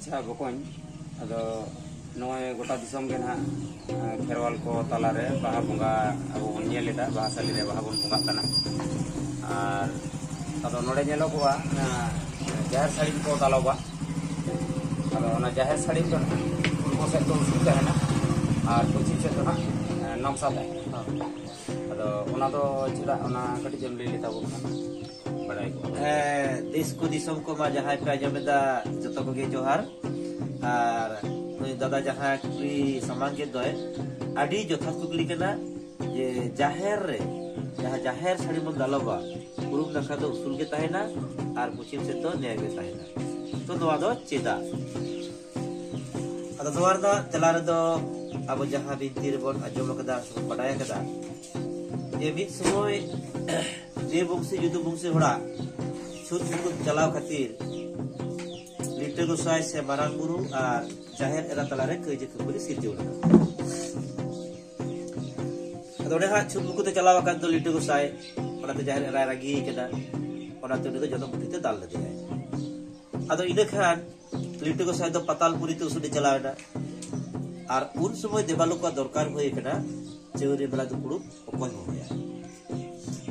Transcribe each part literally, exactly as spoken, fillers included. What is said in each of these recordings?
ᱟᱪᱪᱷᱟ ᱵᱚᱠᱚᱧ, ᱟᱫᱚ ᱱᱚᱜᱼᱚᱭ ᱜᱚᱴᱟ ᱫᱤᱥᱚᱢ ᱜᱮ ᱱᱟᱦᱟᱜ ᱠᱷᱮᱨᱣᱟᱞ ᱠᱚ ᱛᱟᱞᱟᱨᱮ ᱵᱟᱦᱟ ᱵᱚᱸᱜᱟ ᱟᱵᱚ ᱵᱚᱱ ᱧᱮᱞ ᱮᱫᱟ, ᱵᱟᱦᱟ ᱥᱟᱞᱤ ᱨᱮ ᱵᱟᱦᱟ ᱵᱚᱱ ᱵᱚᱸᱜᱟᱜ ᱠᱟᱱᱟ᱾ ᱟᱨ ᱟᱫᱚ ᱱᱚᱰᱮ ᱧᱮᱞᱚᱜᱚᱜᱼᱟ, ᱡᱟᱦᱮᱨ ᱥᱟᱹᱲᱤᱢ ᱠᱚ ᱫᱟᱞᱚᱵᱟ᱾ ᱟᱫᱚ ᱚᱱᱟ ᱡᱟᱦᱮᱨ ᱥᱟᱹᱲᱤᱢ ᱫᱚ ᱱᱟᱦᱟᱜ ᱯᱩᱨᱵᱚ ᱥᱮᱫ ᱫᱚ ᱩᱥᱩᱞ ᱛᱟᱦᱮᱱᱟ ᱟᱨ ᱯᱚᱪᱷᱤᱢ ᱥᱮᱫ ᱫᱚ ᱱᱟᱦᱟᱜ ᱱᱟᱢᱥᱟ ᱛᱟᱦᱮᱱᱟ᱾ ᱟᱫᱚ ᱚᱱᱟ ᱫᱚ ᱪᱮᱫᱟᱜ, ᱚᱱᱟ ᱠᱟᱹᱴᱤᱡ ᱮᱢ ᱞᱟᱹᱭ ᱞᱮᱛᱟ ᱵᱚᱱ ᱠᱷᱟᱱ ᱵᱟᱲᱟᱭ ᱠᱚᱜᱼᱟ᱾ ᱦᱮᱸ, ᱫᱮᱥ ᱠᱚ ᱫᱤᱥᱚᱢ ᱠᱚ ᱢᱟ ᱡᱟᱦᱟᱸᱭ ᱯᱮ ᱟᱸᱡᱚᱢ ᱮᱫᱟ, ᱡᱚᱛᱚ ᱠᱚᱜᱮ ᱡᱚᱦᱟᱨ᱾ ᱟᱨ ᱱᱩᱭ ᱫᱟᱫᱟ ᱡᱟᱦᱟᱸ ᱠᱩᱠᱞᱤ ᱥᱟᱢᱟᱝ ᱠᱮᱫ ᱫᱚᱭ, ᱟᱹᱰᱤ ᱡᱚᱛᱷᱟᱛ ᱠᱩᱠᱞᱤ ᱠᱟᱱᱟ᱾ ᱡᱮ ᱡᱟᱦᱮᱨ ᱨᱮ, ᱡᱟᱦᱟᱸ ᱡᱟᱦᱮᱨ ᱥᱟᱹᱲᱤᱢ ᱵᱚᱱ ᱫᱟᱞᱚᱵᱟ, ᱯᱩᱨᱩᱵ ᱱᱟᱠᱷᱟ ᱫᱚ ᱩᱥᱩᱞ ᱜᱮ ᱛᱟᱦᱮᱱᱟ ᱟᱨ ᱯᱚᱪᱷᱤᱢ ᱥᱮᱫ ᱫᱚ ᱱᱮᱭᱟᱣ ᱜᱮ ᱛᱟᱦᱮᱱᱟ᱾ ᱛᱚ ᱱᱚᱣᱟ ᱫᱚ ᱪᱮᱫᱟᱜ? ᱟᱫᱚ ᱱᱚᱣᱟ ᱨᱮᱱᱟᱜ ᱛᱮᱞᱟ ᱨᱮᱫᱚ ᱟᱵᱚ ᱡᱟᱦᱟᱸ ᱵᱤᱱᱛᱤ ᱨᱮᱵᱚᱱ ᱟᱸᱡᱚᱢ ᱟᱠᱟᱫᱟ ᱥᱮᱵᱚᱱ ᱵᱟᱰᱟᱭ ᱟᱠᱟᱫᱟ, ᱡᱮ ᱢᱤᱫ ᱥᱚᱢᱚᱭ ᱫᱮᱣ ᱵᱚᱝᱥᱤ ᱡᱩᱫᱩ ᱵᱚᱝᱥᱤ ᱦᱚᱲᱟᱜ ᱪᱷᱩᱛ ᱢᱩᱠᱩᱛ ᱪᱟᱞᱟᱣ ᱠᱷᱟᱹᱛᱤᱨ ᱞᱤᱴᱟᱹ ᱜᱚᱸᱥᱟᱭ ᱥᱮ ᱢᱟᱨᱟᱝ ᱵᱩᱨᱩ ᱟᱨ ᱡᱟᱦᱮᱨ ᱮᱨᱟ ᱛᱟᱞᱟᱨᱮ ᱠᱟᱹᱭᱡᱟᱹ ᱠᱷᱟᱹᱯᱟᱹᱨᱤ ᱥᱤᱨᱡᱟᱹᱣ ᱞᱮᱱᱟ᱾ ᱟᱫᱚ ᱚᱸᱰᱮ ᱦᱟᱸᱜ ᱪᱷᱩᱛ ᱢᱩᱠᱩᱛᱮ ᱪᱟᱞᱟᱣ ᱟᱠᱟᱱ ᱫᱚ ᱞᱤᱴᱟᱹ ᱜᱚᱸᱥᱟᱭ, ᱚᱱᱟᱛᱮ ᱡᱟᱦᱮᱨ ᱮᱨᱟᱭ ᱨᱟᱹᱜᱤ ᱠᱟᱱᱟ, ᱚᱱᱟᱛᱮ ᱩᱱᱤ ᱫᱚ ᱡᱚᱱᱚᱜ ᱜᱩᱴᱷᱤ ᱛᱮ ᱫᱟᱞ ᱞᱮᱫᱮᱭᱟᱭ᱾ ᱟᱫᱚ ᱤᱱᱟᱹ ᱠᱷᱟᱱ ᱞᱤᱴᱟᱹ ᱜᱚᱸᱥᱟᱭ ᱫᱚ ᱯᱟᱛᱟᱞᱯᱩᱨᱤ ᱛᱮ ᱩᱥᱩᱞ ᱮ ᱪᱟᱞᱟᱣ ᱮᱱᱟ᱾ ᱟᱨ ᱩᱱ ᱥᱚᱢᱚᱭ ᱫᱮᱵᱟᱞᱳᱠ ᱠᱚᱣᱟᱜ ᱫᱚᱨᱠᱟᱨ ᱦᱩᱭ ᱟᱠᱟᱱᱟ, ᱪᱟᱹᱣᱨᱤᱭᱟᱹ ᱢᱮᱞᱟ ᱫᱩᱯᱲᱩᱵ ᱚᱠᱚᱭ ᱦᱚᱦᱚᱭᱟ?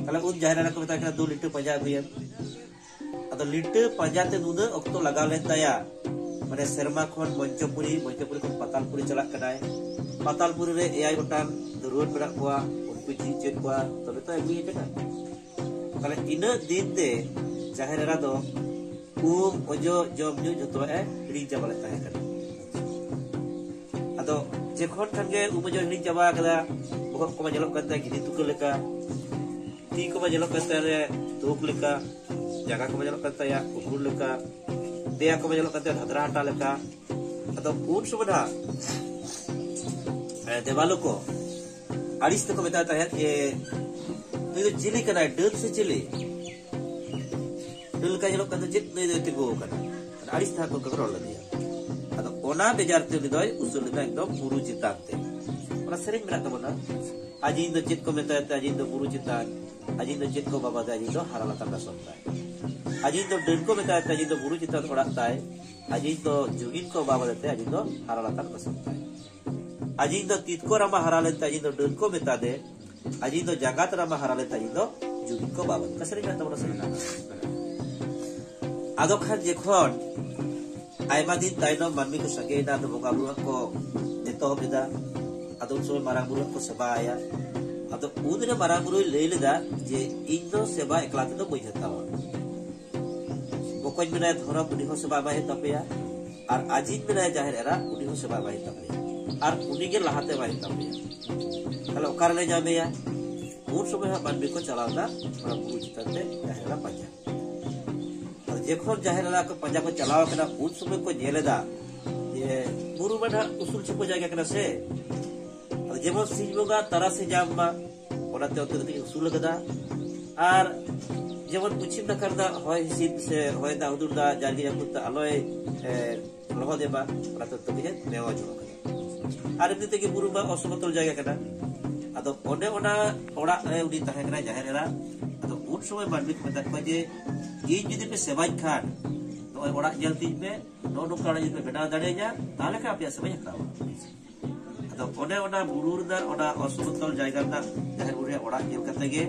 ᱛᱟᱦᱞᱮ ᱩᱱ ᱡᱟᱦᱮᱨ ᱮᱨᱟ ᱠᱚ ᱢᱮᱛᱟᱭ ᱠᱟᱱᱟ, "ᱫᱩ ᱞᱤᱴᱟᱹ ᱯᱟᱸᱡᱟ ᱟᱹᱜᱩᱭᱮᱢ᱾" ᱟᱫᱚ ᱞᱤᱴᱟᱹ ᱯᱟᱸᱡᱟ ᱛᱮ ᱱᱩᱱᱟᱹᱜ ᱚᱠᱛᱚ ᱞᱟᱜᱟᱣ ᱞᱮᱱ ᱛᱟᱭᱟ, ᱢᱟᱱᱮ ᱥᱮᱨᱢᱟ ᱠᱷᱚᱱ ᱢᱚᱧᱪᱚᱯᱩᱨᱤ, ᱢᱚᱧᱪᱚᱯᱩᱨᱤ ᱠᱷᱚᱱ ᱯᱟᱛᱟᱞᱯᱩᱨᱤ ᱪᱟᱞᱟᱜ ᱠᱟᱱᱟᱭ, ᱯᱟᱛᱟᱞᱯᱩᱨᱤ ᱨᱮ ᱮᱭᱟᱭ ᱜᱚᱴᱟᱝ ᱫᱟᱹᱨᱣᱟᱹᱲ ᱢᱮᱱᱟᱜ ᱠᱚᱣᱟ, ᱩᱱᱠᱩ ᱡᱷᱤᱡ ᱦᱚᱪᱚᱭᱮᱫ ᱠᱚᱣᱟ, ᱛᱚᱵᱮ ᱛᱚ ᱟᱹᱜᱩᱭᱮ ᱠᱟᱱᱟ᱾ ᱛᱟᱦᱞᱮ ᱤᱱᱟᱹᱜ ᱫᱤᱱ ᱛᱮ ᱡᱟᱦᱮᱨ ᱮᱨᱟ ᱫᱚ ᱩᱢ, ᱚᱡᱚᱜ, ᱡᱚᱢ ᱧᱩ ᱡᱷᱚᱛᱚᱣᱟᱜ ᱮ ᱦᱤᱲᱤᱧ ᱪᱟᱵᱟ ᱞᱮᱫ ᱛᱟᱦᱮᱸ ᱠᱟᱱᱟ᱾ ᱟᱫᱚ ᱡᱚᱠᱷᱚᱱ ᱠᱷᱟᱱ ᱜᱮ ᱩᱢ ᱚᱡᱚᱜ ᱦᱤᱲᱤᱧ ᱪᱟᱵᱟ ᱠᱟᱫᱟ, ᱵᱚᱦᱚᱜ ᱠᱚᱢᱟ ᱧᱮᱞᱚᱜ ᱠᱟᱱ ᱛᱟᱭᱟ ᱜᱤᱫᱤ ᱛᱩᱠᱟᱹ ᱞᱮᱠᱟ, ᱛᱤ ᱠᱚᱢᱟ ᱧᱮᱞᱚᱜ ᱠᱟᱱ ᱛᱟᱭᱟ ᱛᱩᱠ ᱞᱮᱠᱟ, ᱡᱟᱸᱜᱟ ᱠᱚᱢᱟ ᱧᱮᱞᱚᱜ ᱠᱟᱱ ᱛᱟᱭᱟ ᱠᱩᱠᱩᱨ ᱞᱮᱠᱟ, ᱫᱮᱭᱟ ᱠᱚᱢᱟ ᱧᱮᱞᱚᱜ ᱠᱟᱱ ᱛᱟᱭᱟ ᱫᱷᱟᱫᱨᱟ ᱦᱟᱴᱟ ᱞᱮᱠᱟ᱾ ᱟᱫᱚ ᱩᱱ ᱥᱚᱢᱚᱭ ᱱᱟᱦᱟᱜ, ᱮ, ᱫᱮᱵᱟᱞᱳ ᱠᱚ ᱟᱹᱲᱤᱥ ᱛᱮᱠᱚ ᱢᱮᱛᱟᱭ ᱛᱟᱦᱮᱸᱫ ᱡᱮ, "ᱱᱩᱭ ᱫᱚ ᱪᱤᱞᱤ ᱠᱟᱱᱟᱭ, ᱰᱟᱹᱱ ᱥᱮ ᱪᱤᱞᱤ? ᱰᱟᱹᱱ ᱞᱮᱠᱟᱭ ᱧᱮᱞᱚᱜ ᱠᱟᱱ ᱫᱚ, ᱪᱮᱫ ᱱᱩᱭ ᱫᱚᱭ ᱛᱤᱸᱜᱩ ᱟᱠᱟᱱᱟ?" ᱟᱹᱲᱤᱥ ᱛᱮᱦᱟᱜ ᱠᱚ ᱨᱚᱲ ᱞᱮᱫᱮᱭᱟ᱾ ᱟᱫᱚ ᱚᱱᱟ ᱵᱮᱡᱟᱨ ᱛᱮ ᱩᱱᱤ ᱫᱚᱭ ᱩᱥᱩᱞ ᱞᱮᱱᱟ ᱮᱠᱫᱚᱢ ᱵᱩᱨᱩ ᱪᱮᱛᱟᱱ ᱛᱮ᱾ ᱚᱱᱟ ᱥᱮᱨᱮᱧ ᱢᱮᱱᱟᱜ ᱛᱟᱵᱚᱱᱟ, "ᱟᱡᱤᱧ ᱫᱚ ᱪᱮᱫ ᱠᱚ ᱢᱮᱛᱟᱭ ᱛᱮ, ᱟᱡᱤᱧ ᱫᱚ ᱵᱩᱨᱩ ᱪᱮᱛᱟᱱ, ᱟᱡᱤᱧ ᱫᱚ ᱪᱮᱫ ᱠᱚ ᱵᱟᱵᱟ ᱛᱮ, ᱟᱡᱤᱧ ᱫᱚ ᱦᱟᱨᱟ ᱞᱟᱛᱟᱨ ᱫᱟᱥᱚᱱ ᱛᱟᱭ᱾" ᱟᱡᱤᱧ ᱫᱚ ᱰᱟᱹᱱ ᱠᱚ ᱢᱮᱛᱟᱭ ᱛᱮ, ᱟᱡᱤᱧ ᱫᱚ ᱵᱩᱨᱩ ᱪᱮᱛᱟᱱ ᱚᱲᱟᱜ ᱛᱟᱭ, ᱟᱡᱤᱧ ᱫᱚ ᱡᱩᱜᱤᱱ ᱠᱚ ᱵᱟᱵᱟᱫ ᱛᱮ, ᱟᱡᱤᱧ ᱫᱚ ᱦᱟᱨᱟ ᱞᱟᱛᱟᱨ ᱠᱚᱥᱚᱵ ᱛᱟᱭ᱾ ᱟᱡᱤᱧ ᱫᱚ ᱛᱤᱛᱠᱚ ᱨᱟᱢᱟ ᱦᱟᱨᱟ ᱞᱮᱱᱛᱮ, ᱟᱡᱤᱧ ᱫᱚ ᱰᱟᱹᱱ ᱠᱚ ᱢᱮᱛᱟ ᱫᱮ, ᱟᱡᱤᱧ ᱫᱚ ᱡᱟᱜᱟᱛ ᱨᱟᱢᱟ ᱦᱟᱨᱟ ᱞᱮᱱᱛᱮ, ᱟᱡᱤᱧ ᱫᱚ ᱡᱩᱜᱤᱱ ᱠᱚ ᱵᱟᱵᱟᱫ᱾ ᱚᱱᱠᱟ ᱥᱮᱨᱮᱧ ᱢᱮᱱᱟᱜ ᱛᱟᱵᱚᱱᱟ ᱥᱮ? ᱢᱮᱱᱟᱜᱼᱟ᱾ ᱟᱫᱚ ᱠᱷᱟᱱ ᱡᱚᱠᱷᱚᱱ ᱟᱭᱢᱟ ᱫᱤᱱ ᱛᱟᱭᱱᱚᱢ ᱢᱟᱹᱱᱢᱤ ᱠᱚ ᱥᱟᱸᱜᱮᱭᱮᱱᱟ, ᱟᱫᱚ ᱵᱚᱸᱜᱟ ᱵᱩᱨᱩ ᱦᱟᱸᱜ ᱠᱚ ᱮᱛᱚᱦᱚᱵ ᱮᱫᱟ᱾ ᱟᱫᱚ ᱩᱱ ᱥᱚᱢᱚᱭ ᱢᱟᱨᱟᱝ ᱵᱩᱨᱩ ᱦᱟᱸᱜ ᱠᱚ ᱥᱮᱵᱟ ᱟᱭᱟ᱾ ᱟᱫᱚ ᱩᱱᱨᱮ ᱢᱟᱨᱟᱝ ᱵᱩᱨᱩᱭ ᱞᱟᱹᱭ ᱞᱮᱫᱟ ᱡᱮ, "ᱤᱧ ᱫᱚ ᱥᱮᱵᱟ ᱮᱠᱞᱟ ᱛᱮᱫᱚ ᱵᱟᱹᱧ ᱦᱟᱛᱟᱣᱟ᱾ ᱵᱚᱠᱚᱧ ᱢᱮᱱᱟᱭᱟ ᱫᱷᱚᱨᱚᱢ, ᱩᱱᱤ ᱦᱚᱸ ᱥᱮᱵᱟ ᱮᱢᱟᱭ ᱦᱩᱭᱩᱜ ᱛᱟᱯᱮᱭᱟ, ᱟᱨ ᱟᱡᱤᱡ ᱢᱮᱱᱟᱭᱟ ᱡᱟᱦᱮᱨ ᱮᱨᱟ, ᱩᱱᱤ ᱦᱚᱸ ᱥᱮᱵᱟ ᱮᱢᱟᱭ ᱦᱩᱭᱩᱜ ᱛᱟᱯᱮᱭᱟ, ᱟᱨ ᱩᱱᱤ ᱜᱮ ᱞᱟᱦᱟᱛᱮ ᱮᱢᱟᱭ ᱦᱩᱭᱩᱜ ᱛᱟᱯᱮᱭᱟ᱾ ᱛᱟᱦᱞᱮ ᱚᱠᱟ ᱨᱮᱞᱮ ᱧᱟᱢᱮᱭᱟ?" ᱩᱱ ᱥᱚᱢᱚᱭ ᱦᱟᱸᱜ ᱢᱟᱹᱱᱢᱤ ᱠᱚ ᱪᱟᱞᱟᱣ ᱮᱱᱟ ᱚᱱᱟ ᱵᱩᱨᱩ ᱪᱮᱛᱟᱱ ᱛᱮ ᱡᱟᱦᱮᱨ ᱮᱨᱟ ᱯᱟᱸᱡᱟ᱾ ᱟᱫᱚ ᱡᱚᱠᱷᱚᱱ ᱡᱟᱦᱮᱨ ᱮᱨᱟ ᱠᱚ ᱯᱟᱸᱡᱟ ᱠᱚ ᱪᱟᱞᱟᱣ ᱟᱠᱟᱱᱟ, ᱩᱱ ᱥᱚᱢᱚᱭ ᱠᱚ ᱧᱮᱞ ᱮᱫᱟ ᱡᱮ ᱵᱩᱨᱩ ᱢᱟ ᱱᱟᱦᱟᱜ ᱩᱥᱩᱞ ᱪᱷᱮᱯᱚ ᱡᱟᱭᱜᱟ ᱠᱟᱱᱟ ᱥᱮ, ᱟᱫᱚ ᱡᱮᱢᱚᱱ ᱥᱤᱧ ᱵᱚᱸᱜᱟ ᱛᱟᱨᱟᱥᱮ ᱧᱟᱢ ᱢᱟ, ᱚᱱᱟᱛᱮ ᱚᱱᱛᱮ ᱫᱚ ᱠᱟᱹᱡ ᱩᱥᱩᱞ ᱟᱠᱟᱫᱟ᱾ ᱟᱨ ᱡᱮᱢᱚᱱ ᱯᱚᱪᱷᱤᱢ ᱱᱟᱠᱷᱟ ᱨᱮᱱᱟᱜ ᱦᱚᱭ ᱦᱤᱸᱥᱤᱫ ᱥᱮ ᱦᱚᱭ ᱫᱟᱜ ᱦᱩᱰᱩᱨ ᱫᱟᱜ ᱡᱟᱨᱜᱮ ᱡᱟᱹᱯᱩᱫ ᱫᱟᱜ ᱟᱞᱚᱭ, ᱮ, ᱞᱚᱦᱚᱫ ᱮ ᱢᱟ, ᱚᱱᱟᱛᱮ ᱚᱱᱛᱮ ᱠᱟᱹᱡ ᱮ ᱱᱮᱣᱟ ᱧᱚᱜ ᱟᱠᱟᱫᱟ᱾ ᱟᱨ ᱮᱢᱱᱤ ᱛᱮᱜᱮ ᱵᱩᱨᱩ ᱢᱟ ᱚᱥᱚᱢᱚᱛᱚᱞ ᱡᱟᱭᱜᱟ ᱠᱟᱱᱟ᱾ ᱟᱫᱚ ᱚᱱᱮ ᱚᱱᱟ ᱚᱲᱟᱜ ᱨᱮ ᱩᱱᱤ ᱛᱟᱦᱮᱸ ᱠᱟᱱᱟᱭ, ᱡᱟᱦᱮᱨ ᱮᱨᱟ᱾ ᱟᱫᱚ ᱩᱱ ᱥᱚᱢᱚᱭ ᱢᱟᱹᱱᱢᱤ ᱠᱚ ᱢᱮᱛᱟᱫ ᱠᱚᱣᱟ ᱡᱮ, "ᱤᱧ ᱡᱩᱫᱤ ᱯᱮ ᱥᱮᱵᱟᱧ ᱠᱷᱟᱱ, ᱱᱚᱜᱼᱚᱭ ᱚᱲᱟᱜ ᱧᱮᱞ ᱛᱤᱧ ᱯᱮ, ᱱᱚᱜᱼᱚ ᱱᱚᱝᱠᱟ ᱚᱲᱟᱜ ᱡᱩᱫᱤ ᱯᱮ ᱵᱮᱱᱟᱣ ᱫᱟᱲᱮᱭᱟᱹᱧᱟ, ᱛᱟᱦᱚᱞᱮ ᱠᱷᱟᱱ ᱟᱯᱮᱭᱟᱜ ᱥᱮᱵᱟᱧ ᱦᱟᱛᱟᱣᱟ᱾" ᱟᱫᱚ ᱚᱱᱮ ᱚᱱᱟ ᱵᱩᱨᱩ ᱨᱮᱱᱟᱜ ᱚᱱᱟ ᱚᱥᱚᱢᱚᱛᱚᱞ ᱡᱟᱭᱜᱟ ᱨᱮᱱᱟᱜ ᱡᱟᱦᱮᱨ ᱵᱩᱨᱩ ᱨᱮᱭᱟᱜ ᱚᱲᱟᱜ ᱧᱮᱞ ᱠᱟᱛᱮ ᱜᱮ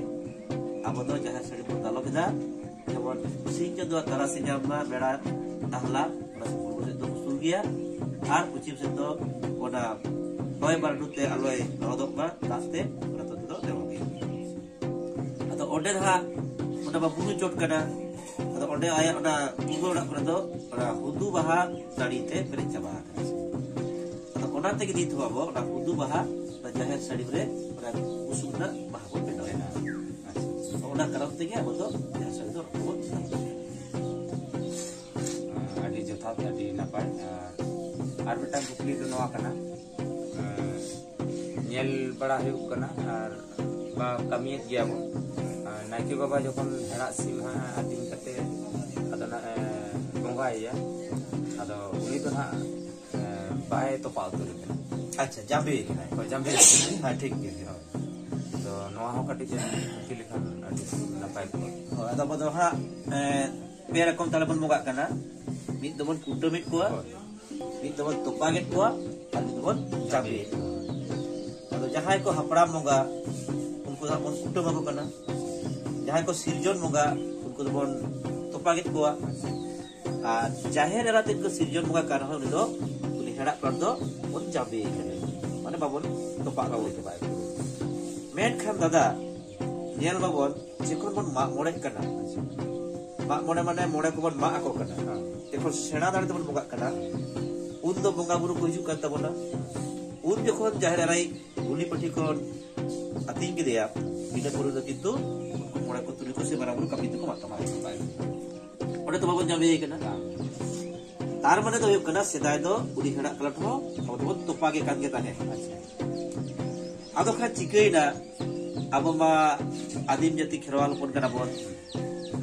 ᱟᱵᱚ ᱫᱚ ᱡᱟᱦᱮᱨ ᱥᱟᱹᱲᱤᱢ ᱵᱚᱱ ᱫᱟᱞᱚᱵ ᱮᱫᱟ᱾ ᱡᱮᱢᱚᱱ ᱥᱤᱧ ᱪᱟᱸᱫᱳ ᱛᱟᱨᱟᱥᱤᱧ ᱧᱟᱢ ᱢᱟ, ᱵᱮᱲᱟ ᱟᱦᱞᱟ, ᱚᱱᱟ ᱥᱮᱫ ᱯᱩᱨᱵᱚ ᱥᱮᱫ ᱫᱚ ᱩᱥᱩᱞ ᱜᱮᱭᱟ, ᱟᱨ ᱯᱚᱪᱷᱤᱢ ᱥᱮᱫ ᱫᱚ ᱚᱱᱟ ᱦᱚᱭ ᱵᱟᱹᱨᱰᱩ ᱛᱮ ᱟᱞᱚᱭ ᱞᱚᱦᱚᱫᱚᱜ ᱢᱟ, ᱫᱟᱜ ᱛᱮ, ᱚᱱᱟ ᱛᱮᱫᱚ ᱫᱮᱣᱚᱜ ᱜᱮᱭᱟ᱾ ᱟᱫᱚ ᱚᱸᱰᱮ ᱫᱚ ᱦᱟᱸᱜ ᱚᱱᱟ ᱢᱟ ᱵᱩᱨᱩ ᱪᱚᱴ ᱠᱟᱱᱟ᱾ ᱟᱫᱚ ᱚᱸᱰᱮ ᱟᱭᱟᱜ ᱚᱱᱟ ᱢᱩᱜᱟᱹ ᱚᱲᱟᱜ ᱠᱚᱨᱮ ᱫᱚ ᱚᱱᱟ ᱦᱩᱫᱩ ᱵᱟᱦᱟ ᱱᱟᱹᱲᱤ ᱛᱮ ᱯᱮᱨᱮᱡ ᱪᱟᱵᱟ ᱟᱠᱟᱱᱟ᱾ ᱟᱫᱚ ᱚᱱᱟ ᱛᱮᱜᱮ ᱱᱤᱛ ᱦᱚᱸ ᱟᱵᱚ ᱚᱱᱟ ᱦᱩᱫᱩ ᱵᱟᱦᱟ ᱚᱱᱟ ᱡᱟᱦᱮᱨ ᱥᱟᱹᱲᱤᱢ ᱨᱮ ᱚᱱᱟ ᱵᱩᱥᱩᱵ ᱨᱮᱱᱟᱜ ᱵᱟᱦᱟ ᱵᱚᱱ ᱵᱮᱱᱟᱣ ᱮᱫᱟ᱾ ᱟᱪᱪᱷᱟ᱾ ᱚᱱᱟ ᱠᱟᱨᱚᱱ ᱛᱮᱜᱮ ᱟᱵᱚ ᱫᱚ ᱡᱟᱦᱮᱨ ᱥᱟᱹᱲᱤᱢ ᱫᱚ ᱵᱚᱱ ᱵᱮᱱᱟᱣ ᱮᱫᱟ᱾ ᱟᱹᱰᱤ ᱡᱚᱛᱷᱟᱛ, ᱟᱹᱰᱤ ᱱᱟᱯᱟᱭ᱾ ᱟᱨ, ᱟᱨ ᱢᱤᱫᱴᱟᱝ ᱠᱩᱠᱞᱤ ᱫᱚ ᱱᱚᱣᱟ ᱠᱟᱱᱟ, ᱧᱮᱞ ᱵᱟᱲᱟ ᱦᱩᱭᱩᱜ ᱠᱟᱱᱟ ᱟᱨ ᱵᱟ ᱠᱟᱹᱢᱤᱭᱮᱫ ᱜᱮᱭᱟ ᱵᱚᱱ᱾ ᱟᱨ ᱱᱟᱭᱠᱮ ᱵᱟᱵᱟ ᱡᱚᱠᱷᱚᱱ ᱦᱮᱲᱟᱜ ᱥᱤᱢ ᱦᱟᱸᱜ ᱟᱹᱛᱤᱧ ᱠᱟᱛᱮ ᱟᱫᱚ ᱱᱟᱜ ᱮ ᱵᱚᱸᱜᱟᱭᱮᱭᱟ, ᱟᱫᱚ ᱩᱱᱤ ᱫᱚ ᱱᱟᱜ, ᱮ, ᱵᱟᱭ ᱛᱚᱯᱟ ᱩᱛᱟᱹᱨ ᱠᱟᱱᱟ᱾ ᱟᱪᱪᱷᱟ, ᱡᱟᱸᱵᱮ ᱠᱟᱱᱟᱭ᱾ ᱦᱳᱭ, ᱡᱟᱸᱵᱮ ᱠᱟᱱᱟᱭ᱾ ᱦᱮᱸ, ᱴᱷᱤᱠ ᱜᱮᱭᱟ᱾ ᱦᱳᱭ᱾ ᱛᱚ ᱱᱚᱣᱟ ᱦᱚᱸ ᱠᱟᱹᱴᱤᱡ ᱮᱢ ᱠᱩᱠᱞᱤ ᱞᱮᱠᱷᱟᱱ ᱟᱹᱰᱤ ᱱᱟᱯᱟᱭ ᱠᱚᱜᱼᱟ᱾ ᱦᱳᱭ, ᱟᱫᱚ ᱟᱵᱚ ᱫᱚ ᱦᱟᱸᱜ, ᱮ, ᱯᱮ ᱨᱚᱠᱚᱢ ᱛᱟᱞᱮ ᱵᱚᱱ ᱵᱚᱸᱜᱟᱜ ᱠᱟᱱᱟ᱾ ᱢᱤᱫ ᱫᱚᱵᱚᱱ ᱠᱩᱴᱟᱹᱢᱮᱫ ᱠᱚᱣᱟ, ᱦᱳᱭ᱾ ᱢᱤᱫ ᱫᱚᱵᱚᱱ ᱛᱚᱯᱟᱜᱮᱫ ᱠᱚᱣᱟ, ᱟᱨ ᱢᱤᱫ ᱫᱚᱵᱚᱱ ᱡᱟᱵᱮᱭᱮᱫ ᱠᱚᱣᱟ᱾ ᱟᱫᱚ ᱡᱟᱦᱟᱸᱭ ᱠᱚ ᱦᱟᱯᱲᱟᱢ ᱵᱚᱸᱜᱟ, ᱩᱱᱠᱩ ᱫᱚ ᱦᱟᱸᱜ ᱵᱚᱱ ᱠᱩᱴᱟᱹᱢ ᱟᱠᱚ ᱠᱟᱱᱟ᱾ ᱡᱟᱦᱟᱸᱭ ᱠᱚ ᱥᱤᱨᱡᱚᱱ ᱵᱚᱸᱜᱟ, ᱩᱱᱠᱩ ᱫᱚᱵᱚᱱ ᱛᱚᱯᱟᱜᱮᱫ ᱠᱚᱣᱟ᱾ ᱟᱨ ᱡᱟᱦᱮᱨ ᱮᱨᱟ ᱛᱮᱫ ᱠᱚ ᱥᱤᱨᱡᱚᱱ ᱵᱚᱸᱜᱟ ᱠᱟᱱ ᱨᱮᱦᱚᱸ, ᱩᱱᱤ ᱫᱚ, ᱩᱱᱤ ᱦᱮᱲᱟᱜ ᱯᱟᱲ ᱫᱚ ᱵᱚᱱ ᱡᱟᱵᱮᱭᱮ ᱠᱟᱱᱟ, ᱢᱟᱱᱮ ᱵᱟᱵᱚᱱ ᱛᱚᱯᱟᱜ ᱠᱟᱫᱮ ᱠᱟᱱᱟ᱾ ᱢᱮᱱᱠᱷᱟᱱ ᱫᱟᱫᱟ, ᱧᱮᱞ ᱢᱟᱵᱚᱱ, ᱡᱚᱠᱷᱚᱱ ᱵᱚᱱ ᱢᱟᱜ ᱢᱚᱬᱮᱜ ᱠᱟᱱᱟ, ᱢᱟᱜ ᱢᱚᱬᱮ ᱢᱟᱱᱮ ᱢᱚᱬᱮ ᱠᱚᱵᱚᱱ ᱢᱟᱜ ᱟᱠᱚ ᱠᱟᱱᱟ, ᱦᱮᱸ᱾ ᱡᱚᱠᱷᱚᱱ ᱥᱮᱬᱟ ᱫᱟᱲᱮ ᱛᱮᱵᱚᱱ ᱵᱚᱸᱜᱟᱜ ᱠᱟᱱᱟ, ᱩᱱ ᱫᱚ ᱵᱚᱸᱜᱟ ᱵᱩᱨᱩ ᱠᱚ ᱦᱤᱡᱩᱜ ᱠᱟᱱ ᱛᱟᱵᱚᱱᱟ᱾ ᱩᱱ ᱡᱚᱠᱷᱚᱱ ᱡᱟᱦᱮᱨ ᱮᱨᱟᱭ ᱜᱩᱞᱤ ᱯᱟᱹᱴᱷᱤ ᱠᱷᱚᱱ ᱟᱹᱛᱤᱧ ᱠᱮᱫᱮᱭᱟ, ᱤᱱᱟᱹ ᱯᱚᱨᱮ ᱫᱚ ᱠᱤᱱᱛᱩ ᱩᱱᱠᱩ ᱢᱚᱬᱮ ᱠᱚ ᱛᱩᱨᱩᱭ ᱠᱚ ᱥᱮ ᱢᱟᱨᱟᱝ ᱵᱩᱨᱩ ᱠᱟᱹᱯᱤ ᱫᱚᱠᱚ ᱢᱟᱜ ᱛᱟᱢᱟ᱾ ᱚᱸᱰᱮ ᱛᱚ ᱵᱟᱵᱚᱱ ᱡᱟᱵᱮᱭᱮ ᱠᱟᱱᱟ᱾ ᱛᱟᱨ ᱢᱟᱱᱮ ᱫᱚ ᱦᱩᱭᱩᱜ ᱠᱟᱱᱟ, ᱥᱮᱫᱟᱭ ᱫᱚ ᱩᱱᱤ ᱦᱮᱲᱟᱜ ᱠᱟᱞᱚᱴ ᱦᱚᱸ ᱟᱵᱚ ᱫᱚᱵᱚᱱ ᱛᱚᱯᱟ ᱜᱮ ᱠᱟᱱ ᱜᱮ ᱛᱟᱦᱮᱸᱫ᱾ ᱟᱫᱚ ᱠᱷᱟᱱ ᱪᱤᱠᱟᱹᱭᱮᱱᱟ, ᱟᱵᱚ ᱢᱟ ᱟᱹᱫᱤᱢ ᱡᱟᱹᱛᱤ ᱠᱷᱮᱨᱣᱟᱞ ᱦᱚᱯᱚᱱ ᱠᱟᱱᱟ ᱵᱚᱱ,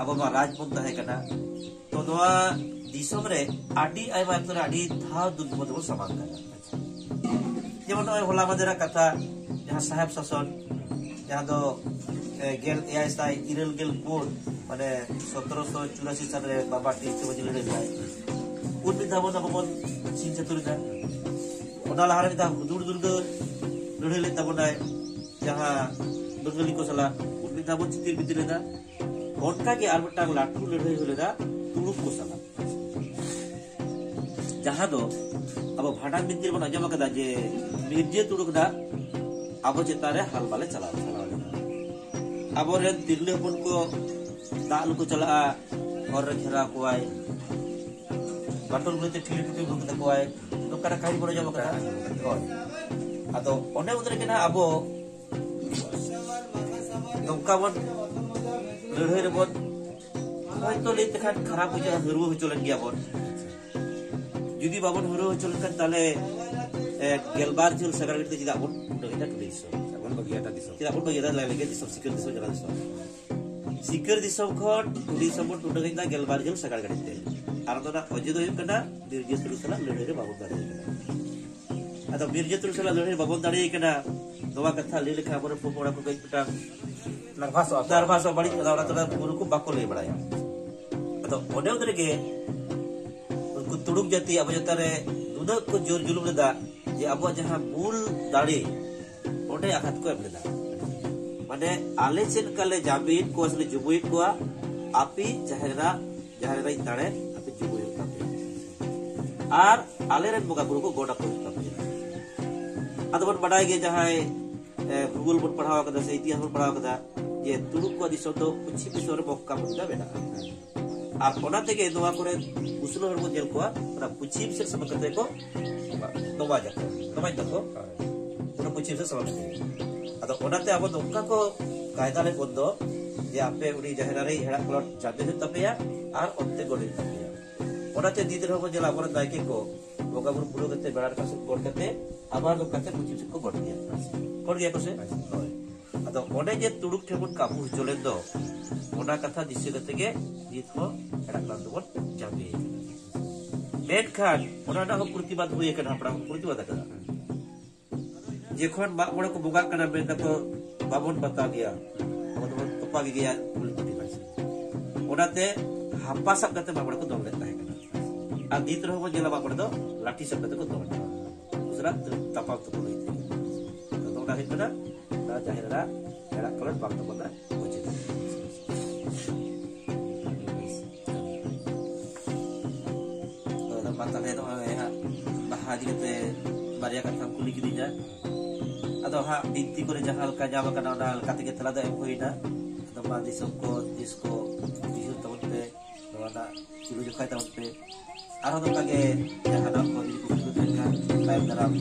ᱟᱵᱚ ᱢᱟ ᱨᱟᱡᱽ ᱵᱚᱱ ᱛᱟᱦᱮᱸ ᱠᱟᱱᱟ᱾ ᱛᱚ ᱱᱚᱣᱟ ᱫᱤᱥᱚᱢ ᱨᱮ ᱟᱹᱰᱤ ᱟᱭᱢᱟ ᱚᱠᱛᱚ ᱨᱮ ᱟᱹᱰᱤ ᱫᱷᱟᱣ ᱫᱩᱠ ᱵᱤᱯᱚᱫ ᱨᱮᱵᱚᱱ ᱥᱟᱢᱟᱝ ᱠᱟᱱᱟ᱾ ᱡᱮᱢᱚᱱ ᱱᱚᱜᱼᱚᱭ ᱦᱚᱞᱟ ᱢᱟᱫᱷᱮᱨᱟᱜ ᱠᱟᱛᱷᱟ, ᱡᱟᱦᱟᱸ ᱥᱟᱦᱮᱵ ᱥᱟᱥᱚᱱ, ᱡᱟᱦᱟᱸ ᱫᱚ, ᱮ, ᱜᱮᱞ ᱮᱭᱟᱭ ᱥᱟᱭ ᱤᱨᱟᱹᱞ ᱜᱮᱞ ᱯᱩᱱ, ᱢᱟᱱᱮ ᱥᱚᱛᱨᱚᱥᱚ ᱪᱩᱨᱟᱥᱤ ᱥᱟᱞ ᱨᱮ ᱵᱟᱵᱟ ᱴᱤᱞᱠᱟᱹ ᱢᱟᱹᱡᱷᱤ ᱞᱟᱹᱲᱦᱟᱹᱭ ᱞᱮᱫᱟᱭ᱾ ᱩᱱ ᱢᱤᱫ ᱫᱷᱟᱣ ᱵᱚᱱ ᱟᱵᱚ ᱵᱚᱱ ᱥᱤᱧ ᱪᱟᱹᱛᱩᱨ ᱮᱫᱟ᱾ ᱚᱱᱟ ᱞᱟᱦᱟ ᱨᱮ ᱢᱤᱫ ᱫᱷᱟᱣ ᱦᱩᱫᱩᱲ ᱫᱩᱨᱜᱟᱹ ᱞᱟᱹᱲᱦᱟᱹᱭ ᱞᱮᱫ ᱛᱟᱵᱚᱱᱟᱭ, ᱡᱟᱦᱟᱸ ᱵᱟᱝᱜᱟᱞᱤ ᱠᱚ ᱥᱟᱞᱟᱜ, ᱩᱱ ᱢᱤᱫ ᱫᱷᱟᱣ ᱵᱚᱱ ᱪᱤᱛᱤᱨ ᱵᱤᱛᱤᱨ ᱮᱫᱟ᱾ ᱚᱱᱠᱟ ᱜᱮ ᱟᱨ ᱢᱤᱫᱴᱟᱝ ᱞᱟᱹᱴᱩ ᱞᱟᱹᱲᱦᱟᱹᱭ ᱦᱩᱭ ᱞᱮᱱᱟ ᱛᱩᱲᱩᱠ ᱠᱚ ᱥᱟᱞᱟᱜ, ᱡᱟᱦᱟᱸ ᱫᱚ ᱟᱵᱚ ᱵᱷᱟᱸᱰᱟᱱ ᱵᱤᱱᱛᱤ ᱨᱮᱵᱚᱱ ᱟᱸᱡᱚᱢ ᱟᱠᱟᱫᱟ ᱡᱮ ᱢᱤᱨᱡᱟᱹ ᱛᱩᱲᱩᱠ ᱫᱟᱜ ᱟᱵᱚ ᱪᱮᱛᱟᱱ ᱨᱮ ᱦᱟᱞ ᱵᱟᱞᱮ ᱪᱟᱞᱟᱣ ᱪᱟᱞᱟᱣ ᱞᱮᱱᱟ᱾ ᱟᱵᱚᱨᱮᱱ ᱛᱤᱨᱞᱟᱹ ᱦᱚᱯᱚᱱ ᱠᱚ ᱫᱟᱜ ᱞᱩ ᱠᱚ ᱪᱟᱞᱟᱜᱼᱟ, ᱦᱚᱨ ᱨᱮ ᱜᱷᱮᱨᱟᱣ ᱠᱚᱣᱟᱭ, ᱵᱟᱴᱚᱞ ᱜᱩᱲᱤ ᱛᱮ ᱴᱷᱤᱞᱤ ᱴᱩᱴᱤ ᱵᱷᱩᱜ ᱛᱟᱠᱚᱣᱟᱭ, ᱱᱚᱝᱠᱟᱱᱟᱜ ᱠᱟᱹᱦᱱᱤ ᱵᱚᱱ ᱟᱸᱡᱚᱢ ᱟᱠᱟᱫᱟ᱾ ᱦᱳᱭ᱾ ᱟᱫᱚ ᱚᱱᱮ ᱩᱱ ᱨᱮᱜᱮ ᱱᱟᱦᱟᱜ ᱟᱵᱚ ᱱᱚᱝᱠᱟ ᱵᱚᱱ ᱞᱟᱹᱲᱦᱟᱹᱭ ᱨᱮᱵᱚᱱ, ᱦᱚᱭᱛᱚ ᱞᱟᱹᱭ ᱛᱮᱠᱷᱟᱱ ᱠᱷᱟᱨᱟᱯ ᱵᱩᱡᱷᱟᱹᱜᱼᱟ, ᱦᱟᱹᱨᱣᱟᱹ ᱦᱚᱪᱚ ᱞᱮᱱ ᱜᱮᱭᱟ ᱵᱚᱱ᱾ ᱡᱩᱫᱤ ᱵᱟᱵᱚᱱ ᱦᱟᱹᱨᱣᱟᱹ ᱦᱚᱪᱚ ᱞᱮᱱᱠᱷᱟᱱ, ᱛᱟᱦᱞᱮ, ᱮ, ᱜᱮᱞᱵᱟᱨ ᱡᱷᱟᱹᱞ ᱥᱟᱜᱟᱲ ᱜᱟᱹᱰᱤ ᱛᱮ ᱪᱮᱫᱟᱜ ᱵᱚᱱ ᱩᱰᱟᱹᱝ ᱮᱫᱟ ᱴᱩᱰᱤ ᱫᱤᱥᱚᱢ? ᱪᱮᱫᱟᱜ ᱵᱚᱱ ᱵᱟᱹᱜᱤᱭᱟᱫᱟ ᱫᱤᱥᱚᱢ? ᱪᱮᱫᱟᱜ ᱵᱚᱱ ᱵᱟᱹᱜᱤᱭᱟᱫᱟ ᱞᱟᱭ ᱞᱟᱹᱜᱤᱫ ᱫᱤᱥᱚᱢ, ᱥᱤᱠᱟᱹᱨ ᱫᱤᱥᱚᱢ, ᱡᱟᱱᱟ ᱫᱤᱥᱚᱢ? ᱥᱤᱠᱟᱹᱨ ᱫᱤᱥᱚᱢ ᱠᱷᱚᱱ ᱴᱩᱰᱤ ᱫᱤᱥᱚᱢ ᱵᱚᱱ ᱩᱰᱟᱹᱝ ᱮᱫᱟ ᱜᱮᱞᱵᱟᱨ ᱡᱷᱟᱹᱞ ᱥᱟᱜᱟᱲ ᱜᱟᱹᱰᱤ ᱛᱮ᱾ ᱟᱨ ᱚᱱᱟ ᱨᱮᱱᱟᱜ ᱚᱡᱮ ᱫᱚ ᱦᱩᱭᱩᱜ ᱠᱟᱱᱟ, ᱵᱤᱨ ᱡᱟᱹᱛ ᱥᱟᱞᱟᱜ ᱞᱟᱹᱲᱦᱟᱹᱭ ᱨᱮ ᱵᱟᱵᱚᱱ ᱫᱟᱲᱮᱭᱟᱜ ᱠᱟᱱᱟ᱾ ᱟᱫᱚ ᱵᱤᱨ ᱡᱟᱹᱛ ᱥᱟᱞᱟᱜ ᱞᱟᱹᱲᱦᱟᱹᱭ ᱵᱟᱵᱚᱱ ᱫᱟᱲᱮᱭᱟᱜ ᱠᱟᱱᱟ, ᱱᱚᱣᱟ ᱠᱟᱛᱷᱟ ᱞᱟᱹᱭ ᱞᱮᱠᱷᱟᱱ ᱟᱵᱚᱨᱮᱱ ᱯᱚᱯᱚᱲᱟ ᱠᱚ ᱠᱟᱹᱡ ᱢᱤᱫᱴᱟᱝ ᱱᱟᱨᱵᱷᱟᱥᱚᱜᱼᱟ ᱠᱚ᱾ ᱱᱟᱨᱵᱷᱟᱥᱚᱜ ᱵᱟᱹᱲᱤᱡ ᱠᱟᱛᱷᱟ ᱚᱱᱟ ᱛᱮ ᱵᱩᱨᱩ ᱠᱚ ᱵᱟᱠᱚ ᱞᱟᱹᱭ ᱵᱟᱲᱟᱭᱟ᱾ ᱟᱫᱚ ᱚᱱᱮ ᱩᱱ ᱨᱮᱜᱮ ᱩᱱᱠᱩ ᱛᱩᱲᱩᱠ ᱡᱟᱹᱛᱤ ᱟᱵᱚ ᱪᱮᱛᱟᱱ ᱨᱮ ᱱᱩᱱᱟᱹᱜ ᱠᱚ ᱡᱳᱨ ᱡᱩᱞᱩᱢ ᱞᱮᱫᱟ ᱡᱮ ᱟᱵᱚᱣᱟᱜ ᱡᱟᱦᱟᱸ ᱢᱩᱞ ᱫᱟᱲᱮ ᱚᱸᱰᱮ ᱟᱜᱷᱟᱛ ᱠᱚ ᱮᱢ ᱞᱮᱫᱟ᱾ ᱢᱟᱱᱮ ᱟᱞᱮ ᱪᱮᱫ ᱞᱮᱠᱟ ᱞᱮ ᱡᱟᱹᱢᱤᱭᱮᱫ ᱠᱚᱣᱟ ᱥᱮ ᱞᱮ ᱡᱩᱵᱩᱭᱮᱫ ᱠᱚᱣᱟ, ᱟᱯᱮ ᱡᱟᱦᱮᱨᱟ ᱡᱟᱦᱮᱨ ᱮᱨᱟᱧ ᱫᱟᱲᱮ ᱟᱯᱮ ᱡᱩᱵᱩᱭ ᱦᱩᱭᱩᱜ ᱛᱟᱯᱮᱭᱟ ᱟᱨ ᱟᱞᱮᱨᱮᱱ ᱵᱚᱸᱜᱟ ᱵᱩᱨᱩ ᱠᱚ ᱜᱚᱰ ᱟᱠᱚ ᱦᱩᱭᱩᱜ ᱛᱟᱯᱮᱭᱟ᱾ ᱟᱫᱚ ᱵᱚᱱ ᱵᱟᱰᱟᱭ ᱜᱮᱭᱟ ᱡᱟᱦᱟᱸᱭ ᱮ, ᱵᱷᱩᱜᱳᱞ ᱵᱚᱱ ᱯᱟᱲᱦᱟᱣ ᱠᱟᱫᱟ ᱥᱮ ᱤᱛᱤᱦᱟᱥ ᱵᱚᱱ ᱯᱟᱲᱦᱟᱣ ᱠᱟᱫᱟ ᱡᱮ ᱛᱩᱲᱩᱠ ᱠᱚᱣᱟᱜ ᱫᱤᱥᱚᱢ ᱫᱚ ᱯᱚᱪᱷᱤᱢ ᱫᱤᱥᱚᱢ ᱨᱮ ᱢᱚᱠᱠᱟ ᱢᱚᱫᱤᱱᱟ ᱢᱮᱱᱟᱜᱼᱟ᱾ ᱟᱨ ᱚᱱᱟ ᱛᱮᱜᱮ ᱱᱚᱣᱟ ᱠᱚᱨᱮ ᱢᱩᱥᱞᱟᱹ ᱦᱚᱲ ᱵᱚᱱ ᱧᱮᱞ ᱠᱚᱣᱟ ᱚᱱᱟ ᱯᱚᱪᱷᱤᱢ ᱥᱮᱫ ᱥᱮᱱ ᱠᱟᱛᱮ ᱠᱚ ᱱᱚᱢᱟᱡᱽ ᱟᱠᱚ, ᱱᱚᱢᱟᱡᱽ ᱫᱟᱠᱚ ᱚᱱᱟ ᱯᱚᱪᱷᱤᱢ ᱥᱮᱫ ᱥᱮᱱ ᱠᱟᱛᱮ᱾ ᱟᱫᱚ ᱚᱱᱟᱛᱮ ᱟᱵᱚ ᱱᱚᱝᱠᱟ ᱠᱚ ᱠᱟᱭᱫᱟ ᱞᱮ ᱵᱚᱱ ᱫᱚ ᱡᱮ ᱟᱯᱮ ᱩᱱᱤ ᱡᱟᱦᱮᱨ ᱟᱨᱮ ᱦᱮᱲᱟᱜ ᱠᱟᱞᱚᱴ ᱡᱟᱵᱮ ᱦᱩᱭᱩᱜ ᱛᱟᱯᱮᱭᱟ ᱟᱨ ᱚᱱᱛᱮ ᱜᱚᱰ ᱦᱩᱭᱩᱜ ᱛᱟᱯᱮᱭᱟ᱾ ᱚᱱᱟᱛᱮ ᱱᱤᱛ ᱨᱮᱦᱚᱸ ᱵᱚᱱ ᱧᱮᱞᱟ ᱟᱵᱚᱨᱮᱱ ᱱᱟᱭᱠᱮ ᱠᱚ ᱵᱚᱸᱜᱟ ᱵᱩᱨᱩ ᱯᱩᱨᱟᱹᱣ ᱠᱟᱛᱮ ᱵᱮᱲᱟ ᱨᱟᱠᱟᱵ ᱥᱮᱫ ᱜᱚᱰ ᱠᱟᱛᱮ ᱟᱵᱟᱨ ᱱᱚᱝᱠᱟ ᱛᱮ ᱯᱚᱪᱷᱤᱢ ᱥᱮᱫ ᱠᱚ ᱜᱚᱰ ᱜᱮᱭᱟ, ᱜᱚᱰ ᱜᱮᱭᱟ ᱠᱚ ᱥᱮ? ᱦᱳᱭ᱾ ᱟᱫᱚ ᱚᱸᱰᱮ ᱡᱮ ᱛᱩᱲᱩᱠ ᱴᱷᱮᱱ ᱵᱚᱱ ᱠᱟᱹᱵᱩ ᱦᱚᱪᱚ ᱞᱮᱱ ᱫᱚ ᱚᱱᱟ ᱠᱟᱛᱷᱟ ᱫᱤᱥᱟᱹ ᱠᱟᱛᱮ ᱜᱮ ᱱᱤᱛ ᱦᱚᱸ ᱦᱮᱲᱟᱜ ᱠᱟᱞᱚᱴ ᱫᱚᱵᱚᱱ ᱡᱟᱵᱮ ᱠᱟᱱᱟ᱾ ᱢᱮᱱᱠᱷᱟᱱ ᱚᱱᱟ ᱨᱮᱱᱟᱜ ᱦᱚᱸ ᱯᱨᱚᱛᱤᱵᱟᱫ ᱦᱩᱭ ᱟᱠᱟᱱᱟ, ᱦᱟᱯᱲᱟᱢ ᱠᱚ ᱯᱨᱚᱛᱤᱵᱟᱫ ᱟᱠᱟᱫᱟ᱾ ᱡᱚᱠᱷᱚᱱ ᱢᱟᱜ ᱢᱚᱬᱮ ᱠᱚ ᱵᱚᱸᱜᱟᱜ ᱠᱟᱱᱟ ᱢᱮᱱ ᱫᱟᱠᱚ ᱵᱟᱵᱚᱱ ᱵᱟᱛᱟᱣ ᱜᱮᱭᱟ, ᱟᱵᱚ ᱫᱚᱵᱚᱱ ᱛᱚᱯᱟ ᱜᱮᱭᱟ ᱠᱩᱞᱦᱤ ᱠᱩᱞᱦᱤ ᱨᱮ᱾ ᱚᱱᱟᱛᱮ ᱦᱟᱯᱟ ᱥᱟᱵ ᱠᱟᱛᱮ ᱢᱟᱜ ᱢᱚᱬᱮ ᱠᱚ ᱫᱚᱱ ᱞᱮᱫ ᱛᱟᱦᱮᱸ ᱠᱟᱱᱟ᱾ ᱟᱨ ᱱᱤᱛ ᱨᱮᱦᱚᱸ ᱵᱚᱱ ᱧᱮᱞᱟ ᱢᱟᱜ ᱢᱚᱬᱮ ᱫᱚ ᱞᱟᱴᱷᱤ ᱥᱟᱵ ᱠᱟᱛᱮ ᱠᱚ ᱫᱚᱱ ᱮᱫᱟ᱾ ᱩᱥᱟᱹᱨᱟ ᱛᱟᱯᱟᱢ ᱛᱩᱯᱩ ᱦᱩᱭ ᱛᱮ᱾ ᱟᱫᱚ ᱚᱱᱟ ᱦᱩᱭᱩᱜ ᱠᱟᱱᱟ ᱚᱱᱟ ᱡᱟᱦᱮᱨ ᱮᱨᱟ ᱦᱮᱲᱟᱜ ᱠᱟᱞᱚᱴ ᱵᱟᱝ ᱛᱟᱵᱚᱱᱟ ᱚᱡᱮ ᱫᱚ᱾ ᱟᱫᱚ ᱢᱟ ᱛᱟᱦᱞᱮ ᱱᱚᱜᱼᱚᱭ ᱦᱟᱸᱜ ᱵᱟᱦᱟ ᱤᱫᱤ ᱠᱟᱛᱮ ᱵᱟᱨᱭᱟ ᱠᱟᱛᱷᱟᱢ ᱠᱩᱞᱤ ᱠᱤᱫᱤᱧᱟ᱾ ᱟᱫᱚ ᱦᱟᱸᱜ ᱵᱤᱱᱛᱤ ᱠᱚᱨᱮ ᱡᱟᱦᱟᱸ ᱞᱮᱠᱟ ᱧᱟᱢ ᱟᱠᱟᱱᱟ ᱚᱱᱟ ᱞᱮᱠᱟ ᱛᱮᱜᱮ ᱛᱮᱞᱟ ᱫᱚ ᱮᱢ ᱦᱩᱭᱱᱟ᱾ ᱟᱫᱚ ᱢᱟ ᱫᱤᱥᱚᱢ ᱠᱚ ᱛᱤᱥ ᱠᱚ ᱩᱭᱦᱟᱹᱨ ᱛᱟᱵᱚᱱ ᱯᱮ, ᱱᱚᱣᱟ ᱨᱮᱱᱟᱜ ᱪᱤᱨᱩ ᱡᱚᱠᱷᱟᱭ ᱛᱟᱵᱚᱱ ᱯᱮ᱾ ᱟᱨᱦᱚᱸ ᱱᱚᱝᱠᱟ ᱜᱮ ᱡᱟᱦᱟᱱᱟᱜ ᱠᱚ ᱡᱩᱫᱤ ᱠᱩᱠᱞᱤ ᱠᱚ ᱛᱟᱦᱮᱱ ᱠᱷᱟᱱ ᱛᱟᱭᱚᱢ ᱫᱟᱨᱟᱢ